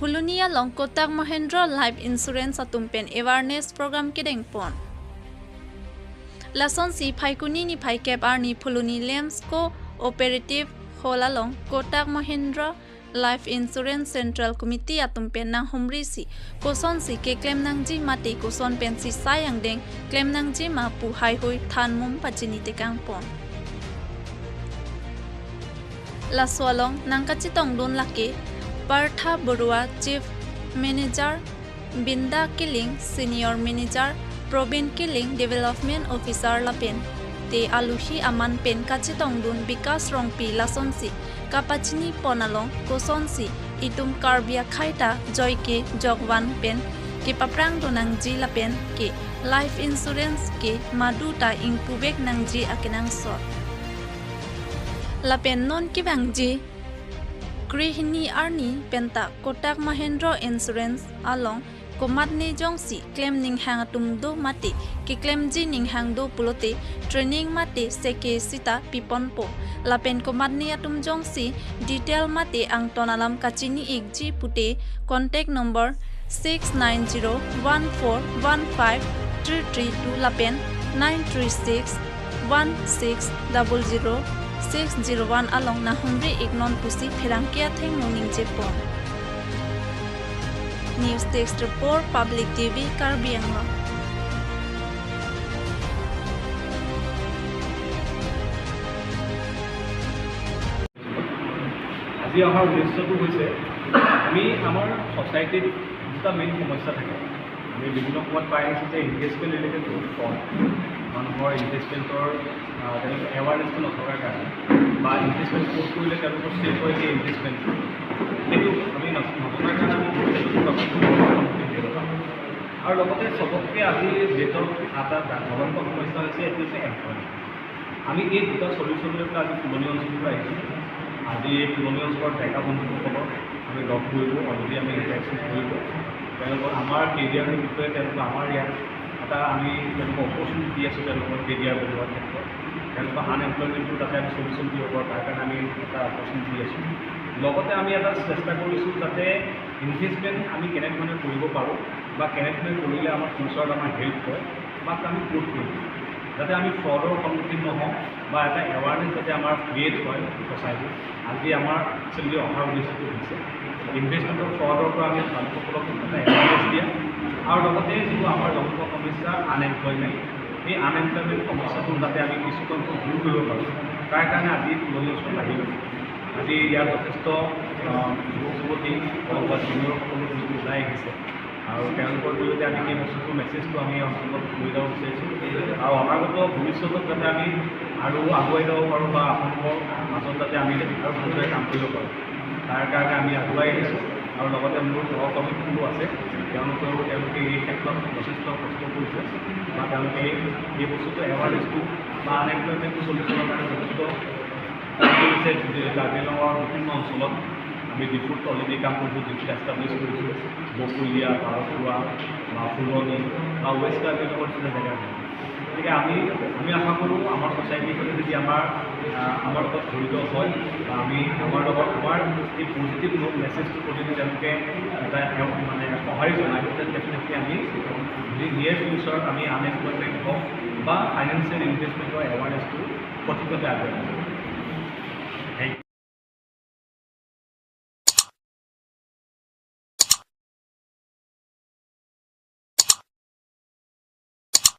Hulunia long Kotak Mahindra Life Insurance atumpen awareness program kedeng pon. Lason si phaikuni ni phaikep arni Phuluni Lamps Co-operative Holalong Kotak Mahindra Life Insurance Central Committee atumpen nang humri si koson si ke claim nang ji mate koson pen si sayang deng claim nang ji ma pu hai hoi than mum pachini te kang pon. Laswalong nang kachitong dun lake Partha Barua Chief Manager, Binda Killing Senior Manager, Probin Killing Development Officer Lapen te aluhi aman pen kachitong dun Bikas Rongpi Lasonsi Kapachini Ponalong Kosonsi itum Karbia Khaita Joyke Jogwan pen ke paprang donang ji lapen ke life insurance ke maduta ingpubek nangji akenang sor lapen non ki bangji Grihini Arni Penta Kotak Mahindra Insurance along Komatni Jongsi claim ning hang tum do mate ki claim ji ning hang do pulote training mate seke sita pipon po lapen komatni atum jongsi detail mate ang tonalam kachini ek ji pute contact number 6901415332 lapen 9361600 601 along na humri ignon pusi pherangkia theng noning jepon. News Text Report, Public TV, Karbi Anglong. আজি অহাৰ উদ্দেশ্যটো হৈছে আমি আমাৰ ছ'চাইটিত দুটা main সমস্যা থাকে। আমি বিভিন্ন সময়ত পাই আহিছোঁ যে ইনভেষ্টমেণ্ট ৰিলেটেড বহুত ফ্ৰড, মানুহৰ ইনভেষ্টমেণ্টৰ তেওঁলোকৰ এৱাৰনেছটো নথকাৰ কাৰণে বা ইনভেষ্টমেণ্ট ক'ত কৰিলে তেওঁলোকৰ ছেফ হয় সেই ইনভেষ্টমেণ্টটো, সেইটো আমি নজনাৰ কাৰণে আমি সন্মুখীন হ'ব লগা হয়। আৰু লগতে চবতকৈ আজিৰ ডেটৰ এটা জ্বলন্ত সমস্যা হৈছে এইটো হৈছে এমপ্লয়মেণ্ট। আমি এই দুটা চলিউশ্যন লৈ পেলাই আজি ফুলনি অঞ্চললৈ আহিছোঁ। আজি এই ফুলনি অঞ্চলৰ ডেকা বন্ধুসকলক আমি লগ কৰিলোঁ, অলৰেডি আমি ইণ্টাৰেকশ্যন কৰিলোঁ। তেওঁলোকৰ আমাৰ কেৰিয়াৰৰ বিষয়ে তেওঁলোকৰ আমাৰ ইয়াত এটা আমি তেওঁলোকক অপৰচুনিটি দি আছোঁ তেওঁলোকৰ কেৰিয়াৰ বনোৱাৰ ক্ষেত্ৰত। তেওঁলোকৰ আনএমপ্লয়মেণ্টটো যাতে আমি চলিউশ্যন দিব পাৰোঁ তাৰ কাৰণে আমি এটা অপৰচুনিটি দি আছোঁ। লগতে আমি এটা চেষ্টা কৰিছোঁ যাতে ইনভেষ্টমেণ্ট আমি কেনেধৰণে কৰিব পাৰোঁ বা কেনেধৰণে কৰিলে আমাৰ ফিউচাৰত আমাৰ হেল্প হয় বা আমি ক'ত কৰিম যাতে আমি ফ্ৰডৰ সন্মুখীন নহওঁ বা এটা এৱাৰনেছ যাতে আমাৰ ক্ৰিয়েট হয় ছ'চাইটিত। আজি আমাৰ একচুৱেলি অহাৰ উদ্দেশ্যটো হৈছে ইনভেষ্টমেণ্টৰ ফ্ৰডৰ পৰা আমি মানুহসকলক এটা এৱাৰনেছ দিয়া আৰু লগতে যিটো আমাৰ জ্বলন্ত সমস্যা আনএমপ্লয়মেণ্ট, সেই আনএমপ্লয়মেণ্ট সমস্যাটো যাতে আমি কিছু সংখ্যক দূৰ কৰিব পাৰোঁ তাৰ কাৰণে আজি ফুলনি অঞ্চলত আহিলোঁ। আজি ইয়াত যথেষ্ট যুৱক যুৱতী হওক বা ছিনিয়ৰসকলো যিটো ওলাই আহিছে আৰু তেওঁলোকৰ জৰিয়তে আমি সেই বস্তুটোৰ মেছেজটো আমি অঞ্চলত লৈ যাব বিচাৰিছোঁ আৰু অনাগত ভৱিষ্যতত যাতে আমি আৰু আগুৱাই যাব পাৰোঁ বা আপোনালোকৰ মাজত যাতে আমি আৰু ভালদৰে কাম কৰিব পাৰোঁ তাৰ কাৰণে আমি আগুৱাই আহিছোঁ। আৰু লগতে মোৰ সহকৰ্মীসকলো আছে, তেওঁলোকে এই ক্ষেত্ৰত যথেষ্ট কষ্ট কৰিছে বা তেওঁলোকে এই বস্তুটো এৱাৰনেছটো বা আনএমপ্লয়মেণ্টটো চলিউশ্যনৰ কাৰণে যথেষ্ট কাম কৰিছে। কাৰ্বি আংলঙৰ বিভিন্ন অঞ্চলত আমি ডিফুত অলৰেডি কাম কৰিছোঁ, ডিফুত এষ্টাব্লিছ কৰিছোঁ, বকুলীয়া, পাৰখোৱা বা ফুলনি বা ৱেষ্ট কাৰ্বি আংলঙৰ নিচিনা জেগা। গতিকে আমি আমি আশা কৰোঁ আমাৰ ছ'চাইটিখনে যদি আমাৰ আমাৰ লগত জড়িত হয় বা আমি আমাৰ লগত আমাৰ এই পজিটিভ মেছেজটো প্ৰতি তেওঁলোকে এটা মানে সঁহাৰি জনায়, তেতিয়া ডেফিনেটলি আমি নিয়েৰ ফিউচাৰত আমি আনএমপ্লয়মেণ্ট হওক বা ফাইনেন্সিয়েল ইনভেষ্টমেণ্টৰ এৱাৰনেছটো সঠিকতে আগুৱাই।